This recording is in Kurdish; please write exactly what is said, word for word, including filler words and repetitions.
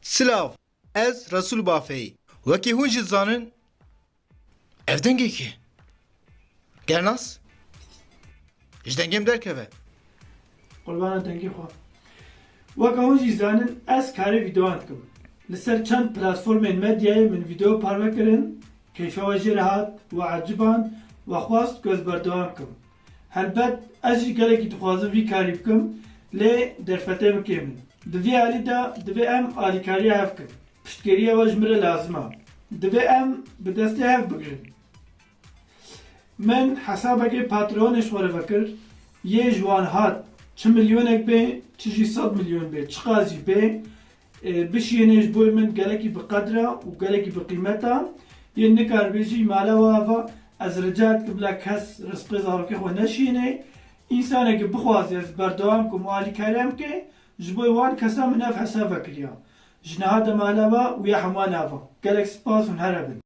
Silav, ez Resul Bafeyî. Wekî hûn jî dizanin, ev dengê kî? Gernas? Ji dengê min derkeve. Qurbana dengê xwe. Weke hûn jî zanin, ez karê vîdeoyan dikim. Li ser çend platformên medyayê min vîdeo parve kirin, keyfa we jê re hat, we eciband, we xwest ku ez berdewam bikim. Helbet ez jî gelekî dixwazim vî karî bikim, lê derfetê min kêm in. Di vî alî de divê em alîkariya hev bikin. Piştgiriya we ji min re lazim e. Divê em bi destê hev bigirin. Min hesabekê Patreonê ji xwe re vekir, yê ji wan hat, çi milyonek bê, çi jî sed milyon bê, çiqas jî bê, e, bişiyêne ji bo min gelekî bi qedr e û gelekî bi qîmet e. Yê nikarbê jî mala we ava, ez rica dikim bila kes rizqê zarokê xwe neşiyêne. Însanekî bixwaze ez berdewam kim û alîkariya min bike, ji bo wan kesa min ev hesab vekiriya. Ji niha de mala we û ya hemû nava. Gelek spas hûn here bin.